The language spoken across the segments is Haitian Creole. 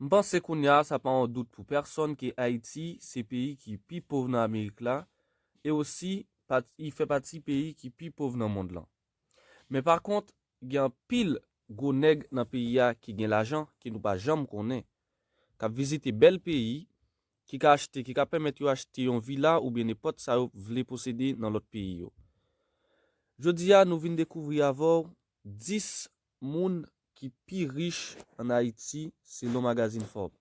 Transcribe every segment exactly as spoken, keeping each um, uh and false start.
M panse kounye a, sa pa yon dout pou pèsonn ke Ayiti se peyi ki pi pòv nan Amerik la, e osi, li fè pati peyi ki pi pòv nan mond lan. Men pa kont, gen anpil gwo nèg nan peyi a ki gen lajan, ke nou pa janm konnen, k ap vizite bèl peyi, ki ka achte, ki ka pèmèt yo achte yon vila oubyen nenpòt sa yo vle posede nan lòt peyi yo. Jodi a, nou vin dekouvri avè w dis moun ki pi rich ann Ayiti, selon magazin Forbes.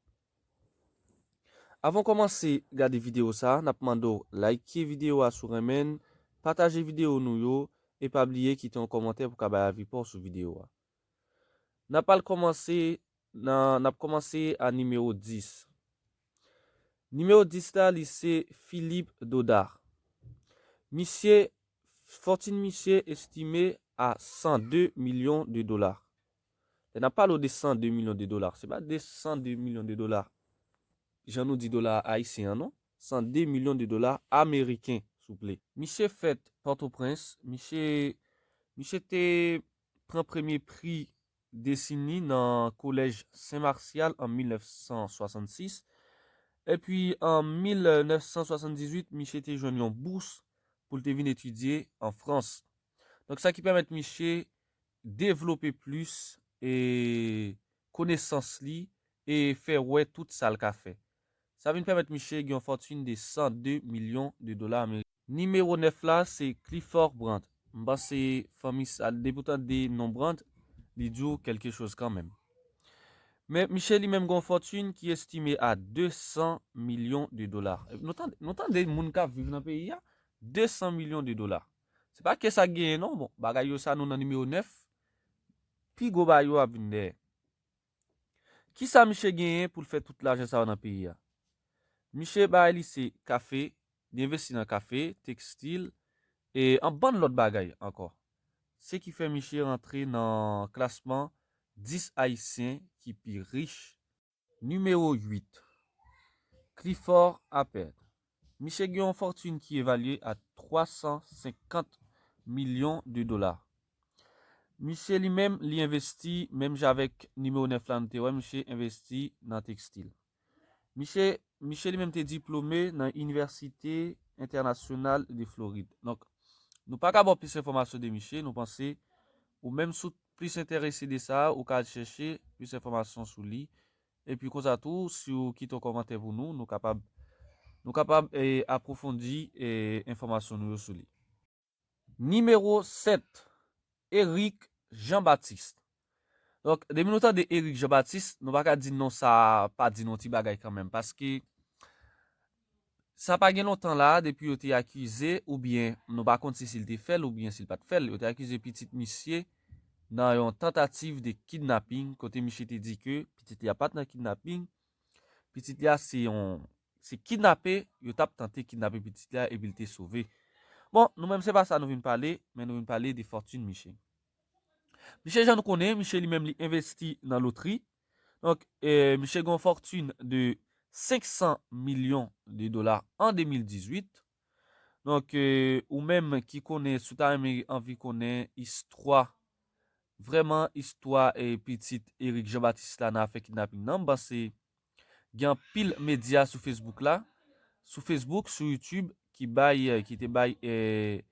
Avan w kòmanse gade videyo sa a, n ap mande w like videyo a si w renmen l, pataje videyo nou yo, e pa bliye kite yon kòmantè pou w ka bay avi pa w sou videyo a. N ap al kòmanse nan, n ap kòmanse a nimewo dis. Nimewo dis la, li se Philippe Dodard. Misye, fòtin misye estime a san de milyon de dola. Lè n ap pale w de san de milyon de dola, se pa de san de milyon de dola, jan nou di dola ayisyen an, non. San de milyon de dola ameriken, souple. Misye fèt Pòtoprens, misye, misye te pran premye pri desin li nan kolèj Sen Marsyal an mil nèf san swasannsis. Epi an mil nèf san swasanndizuit, misye te jwenn yon bous pou l te vin etidye an Frans. Donk, sa ki pèmèt misye devlope plis, e, konesans li e fè wè tout sa l ka fè. Sa vin pèmèt misye gen yon fòtin de san de milyon de dola ameriken. Nimewo nèf la, se Clifford Brandt. M panse fanmi sa, depi w tande non Brandt, li di w kèlke choz kanmenm. Men misye li menm gen yon fòtin ki estime a de san milyon de dola. Nou tande, nou tande moun k ap viv nan peyi a, de san milyon de dola. Se pa ke sa k genyen non, bon, bagay yo sa nou nan nimewo nèf, pi gwo bagay yo ap vin dèyè. Kisa misye genyen pou l fè tout lajan sa yo nan peyi a? Misye bagay li se kafe, li envesti nan kafe, tekstil, e yon bann lòt bagay ankò. Se ki fè misye rantre nan klasman dis ayisyen ki pi rich. Nimewo uit. Clifford Appert. Misye gen yon fòtin ki evalye a twa san senkant milyon de dola. Misye li menm, li envesti, menm jan avèk nimewo nèf la nou te wè, misye envesti nan tekstil. Misye, misye li menm te diplome nan Inivèsite Entènasyonal de Florid. Donk, nou pa ka ba w plis enfòmasyon de misye, nou panse ou menm si w plis enterese de sa, ou ka al chèche plis enfòmasyon sou li. Epi konsa tou, si w kite yon kòmantè pou nou, nou kapab, nou kapab, e, apwofondi, e, enfòmasyon nou yo sou li. Nimewo sèt, Eric Jean-Baptiste. Donk, depi nou tande Eric Jean-Baptiste, nou pa ka di non sa pa di nou ti bagay kanmenm, paske sa pa gen lontan la, depi yo te akize, oubyen nou pa konn si, si l te fè l, oubyen si l pa t fè l, yo te akize pitit misye nan yon tantativ de kidnaping, kote misye te di ke pitit li a pa t nan kidnaping, pitit li a se yon, se kidnape, yo t ap tante kidnape pitit li a epi l te sove. Bon, nou menm se pa sa nou vin pale, men nou vin pale de fòtin misye. Misye, jan nou konnen, misye li menm li envesti nan lotri. Donk, e, misye gen yon fòtin de senk san milyon de dola an de mil dizuit. Donk, e, ou menm ki konnen, si w ta renmen anvi konnen istwa, vrèman istwa, e, pitit Eric Jean-Baptiste la nan afè kidnaping nan, m panse gen anpil medya sou Facebook la, sou Facebook, sou YouTube, ki bay, e, ki te bay, e,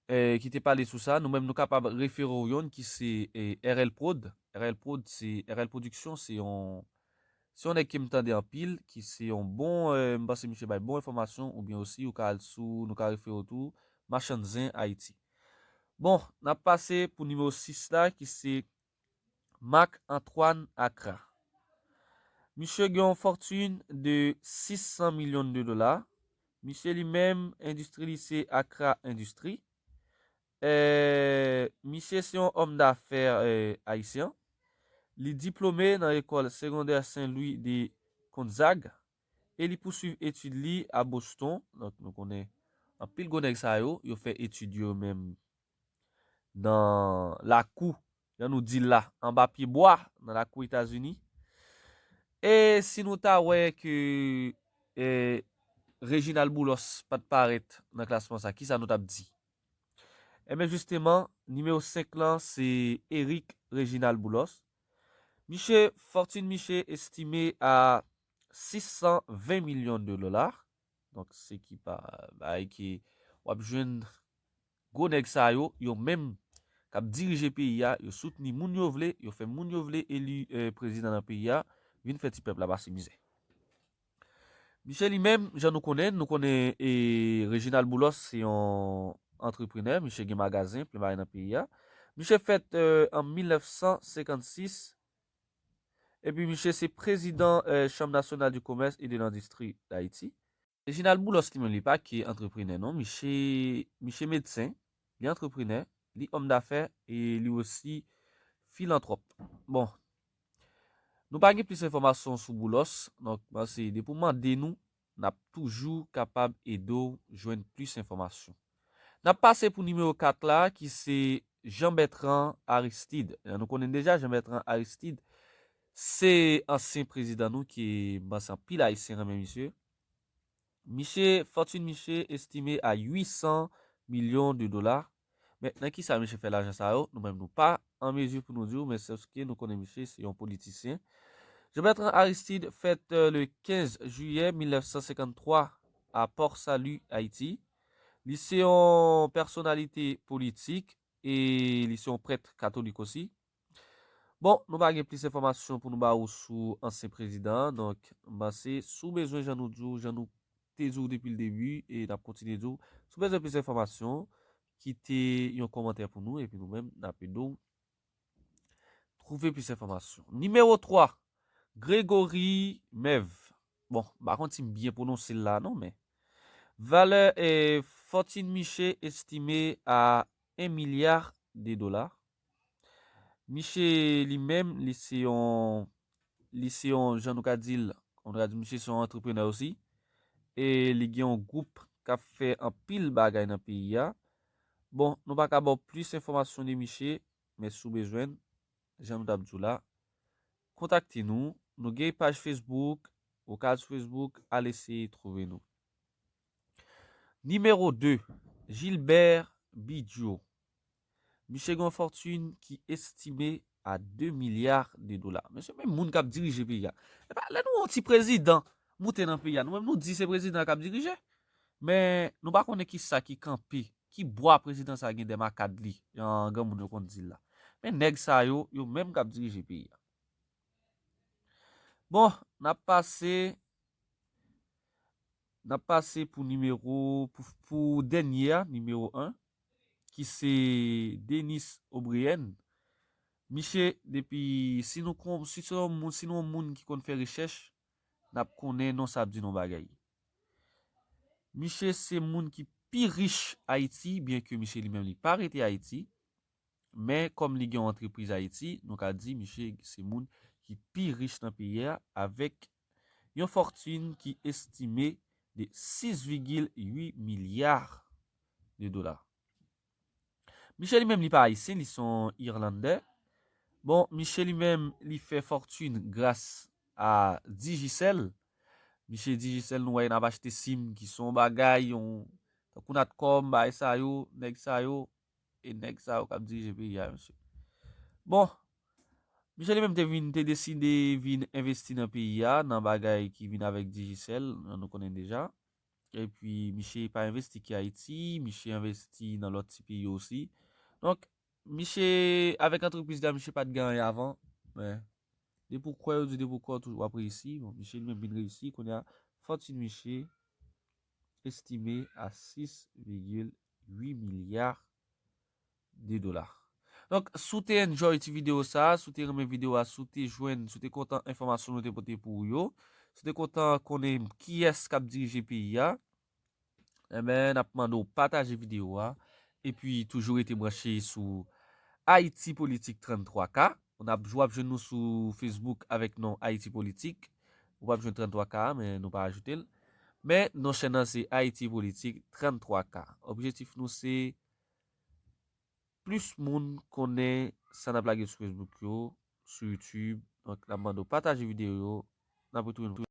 e, ki te pale sou sa. Nou menm, nou kapab refere w yonn ki se, e, R L Prod. R L Prod, se, R L Production, se yon, se yon nèg ke m tande anpil, ki se yon bon, e, m panse misye bay bon enfòmasyon, oubyen osi, ou ka al sou, nou ka refere w tou, Machann Zen Ayiti. Bon, n ap pase pou nimewo sis la, ki se Marc Antoine Accra. Misye gen yon fòtin de sis san milyon de dola. Misye li menm, endistri li se Accra Industries. E, misye se yon òm dafè, e, ayisyen. Li diplome nan lekòl segondè Saint Louis de Gonzague e li pouswiv etid li a Boston. Donk, nou konnen anpil gwo nèg sa yo, yo fè etid yo menm nan lakou, jan nou di la, anba pye bwa, nan lakou Etazini. E si nou ta wè ke, e, Reginald Boulos pa t parèt nan klasman sa, kisa nou t ap di? Enben, jisteman, nimewo senk lan, se Eric Reginald Boulos. Miche, fòtin miche estime a sis san ven milyon de dola. Donk, se ki pa bay ki w ap jwenn gwo nèg sa yo, yo menm k ap dirije peyi a, yo soutni moun yo vle, yo fè moun yo vle eli eh, prezidan nan peyi a, vin fè ti pèp la pase mizè. Miche li menm, jan nou konnen, nou konnen e Reginald Boulos se yon antreprenè, miche gen magazen, plen bagay nan peyi a. Miche fèt eh, an mil nèf san senkannsis, epi miche se prezidan eh, Chambre Nationale du Commerce et de l'Industrie d'Haïti. Reginald Boulos li menm li pa ke antreprenè non, miche, miche medsen, li antreprenè, li òm dafè e li osi filantwòp. Bon, nou pa gen plis enfòmasyon sou Boulos, donk mwen se depi w mande nou, n ap toujou kapab ede w jwenn plis enfòmasyon. N ap pase pou nimewo kat la ki se Jean Bertrand Aristide. Nou konnen deja Jean Bertrand Aristide se ansyen prezidan nou ki m panse anpil Ayisyen renmen misye. Miche, fòtin miche estime a uit san milyon de dola. Men nan ki sa miche fè lajan sa yo? Nou menm nou pa an mezi pou nou di w, men sèske nou konnen miche se yon politisyen. Jean Bertrand Aristide fèt eh, le kenz jiyè mil nèf san senkanntwa a Port Salut, Ayiti. Li se yon pèsonalite politik e li se yon prèt katolik osi. Bon, nou pa gen plis enfòmasyon pou nou ba ou sou ansyen prezidan an, donk m panse si w bezwen jan nou di w, jan nou te di w depi l debi e n ap kontinye di w, si w bezwen plis enfòmasyon, kite yon kòmantè pou nou epi nou menm n ap ede w twouve plis enfòmasyon. Nimewo twa, Gregory Mev. Bon, m pa konn si m byen pwononse l la non, men valè eh, fòtin miche estime a en milya de dola. Miche li menm, li se yon, li se yon, jan nou ka di l, nou ka di miche se yon antreprenè osi. E li gen yon gwoup k ap fè anpil bagay nan peyi a. Bon, nou pa ka ba w plis enfòmasyon de miche, men si w bezwen l, jan nou t ap di w la, kontakte nou. Nou gen paj Facebook, ou ka al sou Facebook, al eseye twouve nou. Nimewo de, Gilbert Bidjo. Miche gen yon fòtin ki estime a de milya de dola. Men se menm moun k ap dirije peyi a. Epa, lè nou wè yon ti prezidan moute nan peyi a, nou menm nou di se prezidan k ap dirije. Men nou pa konnen ki sa ki kanpe, ki bwa prezidan sa gen dèyè makad li, jan granmoun yo konn di l la. Men nèg sa yo, yo menm k ap dirije peyi a. Bon, n ap pase N ap pase pou nimewo, pou, pou dènye a, nimewo en, ki se Denis O'Brien. Miche, depi, si nou kon, si se yon moun, si nou yon moun ki konn fè rechèch, n ap konnen non sa ap di nou bagay. Miche se moun ki pi rich Ayiti, byen ke miche li menm li pa rete Ayiti. Men kòm li gen yon antrepriz Ayiti, nou ka di miche se moun ki pi rich nan peyi a avèk yon fòtin ki estime de sis vigil uit milya de dola. Miche li menm li pa ayisyen, li se yon Irlandè. Bon, miche li menm li fè fòtin gras a Digicel. Miche Digicel nou wè n ap achte sim ki se yon bagay, yon tankou Natcom, bagay sa yo, nèg sa yo, e nèg sa yo k ap dirije peyi a, mesye. Bon, miche li menm te vin, te deside vin envesti nan peyi a, nan bagay ki vin avèk Digicel, nou konnen deja. Epi, miche pa envesti ki Ayiti, miche envesti nan lòt ti peyi osi. Donk, miche, avèk antrepriz la, miche pa t gen anyen avan, men depi w kwè, yo di depi w kwè, w toujou w ap reyisi. Bon, miche li menm vin reyisi, kounye a, fòtin miche estime a sis vigil uit milya de dola. Donk, si w te enjoy ti videyo sa, si w te renmen videyo a, si w te jwenn, si w te kontan enfòmasyon nou te pote pou ou yo, si w te kontan konnen kiyès k ap dirije peyi a, enben, n ap mande w pataje videyo a, epi toujou rete branche sou Ayiti Politik trannntwa K. N ap, w ap jwenn nou sou Facebook avèk non Ayiti Politik. Ou p ap jwenn trannntwa K a, men nou pa ajoute l. Men non chèn nan se Ayiti Politik trannntwa K. Objektif nou se plis moun konnen sa n ap lage sou Facebook yo, sou YouTube. Donk, n ap mande w pataje videyo yo. N ap retwouve nou.